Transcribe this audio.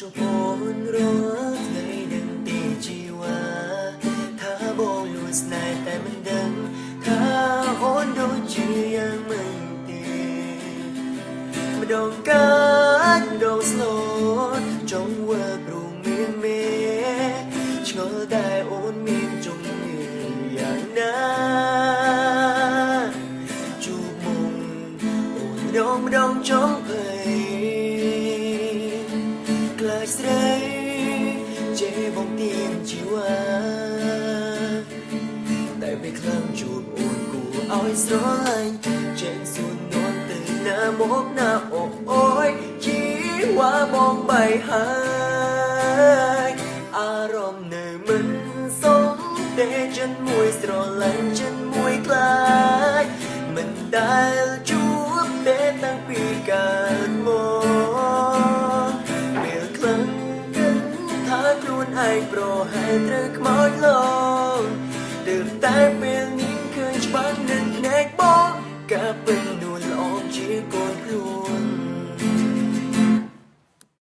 ជួបអូនរាល់ថ្ងៃនឹងទីជីវ៉ាថាបងលួចស្នេហ៍តែមិនដឹងថាអូនដូចជាយ៉ាងមិនទេម្ដងកាចម្ដងស្លូតចង់វើព្រមមានមេឆ្ងល់តែអូនមានជំងឺយ៉ាងណាជួបមុំអូនម្ដងម្ដងចង់ភ័យ ខ្លាចស្រីជេរបងទៀនជីវ៉ាតែពេលខ្លាំងជួបអូនគួរឲ្យស្រឡាញ់ចេញសួននន់ទៅណាមកណាអូអូយជីវ៉ាបងបាយហើយអារម្មណ៍នៅមិនសមទេចិនមួយស្រឡាញ់ចិនមួយខ្លាចមិនដែលជួបទេតាំងពីកើតមក ពេលក្លឹងគិតថាខ្លួនឯងប្រហែលត្រូវខ្មោចលងទើបតែពេលនេះឃើញច្បាស់នឹងភ្នែកបងការពិតនោះ។